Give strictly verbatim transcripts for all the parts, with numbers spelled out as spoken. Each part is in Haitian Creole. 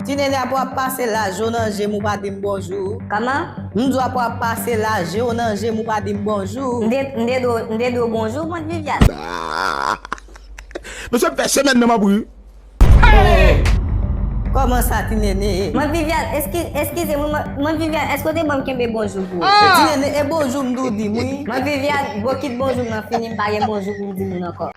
Ti Nene, apre w ap pase laje w nan je m, ou pa di m bonjou. Kòman? M di w apre w ap pase laje w nan je m, ou pa di m bonjou. M te, m te di w, m te di w bonjou, mwen Viviane. Mesye, m fè semèn nan m ap ri. Kòman sa, Ti Nene? Mwen Viviane, eski-, eskize mwen, mwen, mwen Viviane, èske w te ban m kenbe bonjou pou ou? Ti Nene, e bonjou m di w di m, wi. Mwen Viviane, bokit bonjou m nan fini, m pa gen bonjou pou m di moun ankò.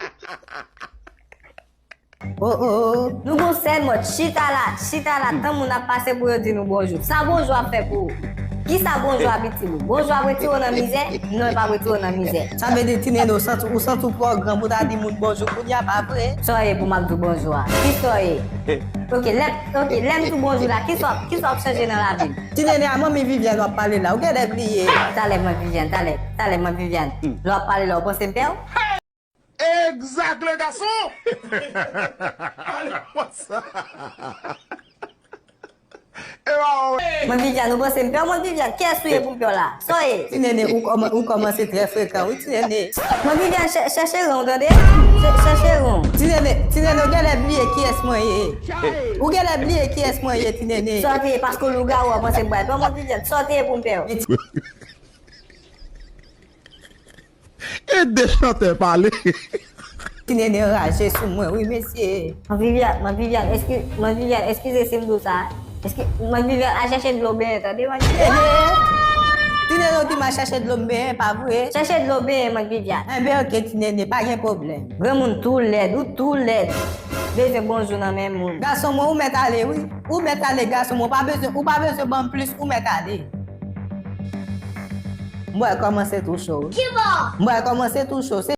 Oh, oh, oh. Nou gon sèl mòd, chita la, chita la, tann moun ap pase pou yo di nou bonjou. Sa bonjou ap fè pou ou? Kisa bonjou ap itil ou? Bonjou ap retire w nan mizè? Non, li p ap retire w nan mizè. Sa vle di, Ti Nene, ou santi, ou santi w twò gran pou ta di moun bonjou kounye a, pa vre? Sa w ye pou m ap di w bonjou a? Kisa w ye? Ok, lè, ok, lè m di w bonjou la, kisa w ap, kisa w ap chanje nan lavi m? Ti Nene, a manmi Viviane w ap pale la, ou genlè bliye. Talè, manmi Viviane, talè, talè, manmi Viviane. Lè w ap pale la, ou panse m pè w? Exact, le garçon! Allez, what's up? E ba, wi. Mwen Viviane, ou panse m pè w, mwen Viviane? Kiyès ou ye pou m pè w la? Sa w ye? Ti Nene, ou kòman-, ou kòmanse trè frekan, wi, Ti Nene. Mwen Viviane, chè-, chèche ran w, tande? Chè-, chèche ran w. Ti Nene, Ti Nene, ou genlè bliye kiyès mwen ye. Ou genlè bliye kiyès mwen ye, Ti Nene. Sa w te ye, paske lougawou a panse m pral pè w, mwen Viviane, sa w te ye pou m pè w? Ede chantè pale. Ti Nene anraje sou mwen, wi, mesye. Man Viviane, man Viviane, eski-, man Viviane, eskize si m di w sa. Eski, man Viviane, al chèche dlo benyen, tande, man Viviane? Ti Nene, w di m al chèche dlo m benyen, pa vre? Chèche dlo benyen, man Viviane. Enben, ok, Ti Nene, pa gen pwoblèm. Granmoun tou lèd, ou tou lèd. Bezwen bonjou nan men moun. Gason mwen, ou mèt ale, wi. Ou mèt ale, gason mwen, ou pa bezwen, ou pa bezwen ban m plis, ou mèt ale. M wè l kòmanse tou cho, wi. Ki bò? M wè l kòmanse tou cho. Se